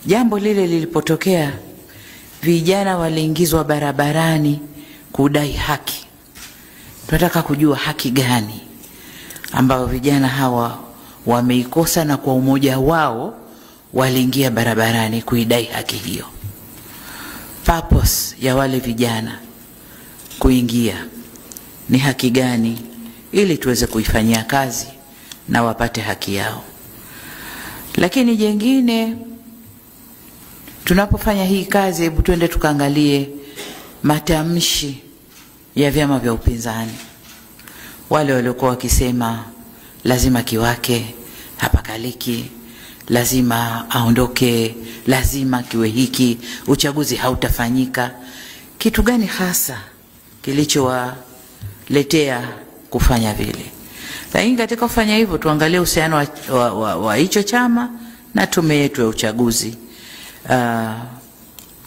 Jambo lile lilipotokea, vijana waliingizwa barabarani kudai haki. Tunataka kujua haki gani ambayo vijana hawa wameikosa, na kwa umoja wao waliingia barabarani kuidai haki hiyo. Purpose ya wale vijana kuingia ni haki gani, ili tuweze kuifanyia kazi na wapate haki yao. Lakini jengine, tunapofanya hii kazi, hebu twende tukaangalie matamshi ya vyama vya upinzani, wale waliokuwa wakisema lazima kiwake, hapakaliki, lazima aondoke, lazima kiwe hiki, uchaguzi hautafanyika. Kitu gani hasa kilichowaletea kufanya vile? Lakini katika kufanya hivyo tuangalie uhusiano wa hicho chama na tume yetu ya uchaguzi.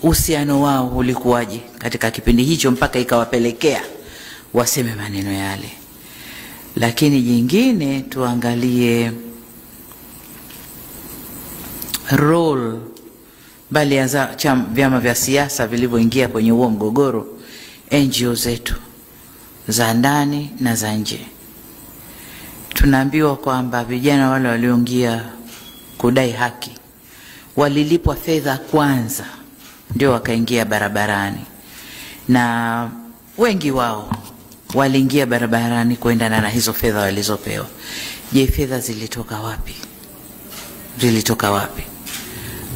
Uhusiano wao ulikuwaje katika kipindi hicho mpaka ikawapelekea waseme maneno yale? Lakini jingine tuangalie role bali ya vyama vya siasa vilivyoingia kwenye huo mgogoro, NGO zetu za ndani na za nje. Tunaambiwa kwamba vijana wale walioingia kudai haki walilipwa fedha kwanza ndio wakaingia barabarani, na wengi wao waliingia barabarani kuendana na hizo fedha walizopewa. Je, fedha zilitoka wapi? Zilitoka wapi?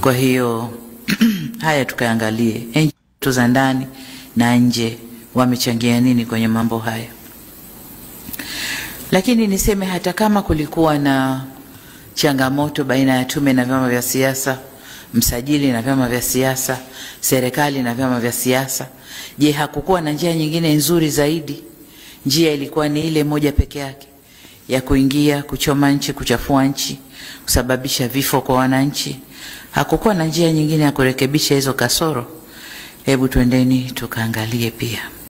Kwa hiyo haya tukaangalie NGO za ndani na nje wamechangia nini kwenye mambo haya. Lakini niseme hata kama kulikuwa na changamoto baina ya tume na vyama vya siasa, msajili na vyama vya siasa, serikali na vyama vya siasa, je, hakukuwa na njia nyingine nzuri zaidi? Njia ilikuwa ni ile moja peke yake ya kuingia, kuchoma nchi, kuchafua nchi, kusababisha vifo kwa wananchi. Hakukuwa na njia nyingine ya kurekebisha hizo kasoro? Hebu twendeni tukaangalie pia.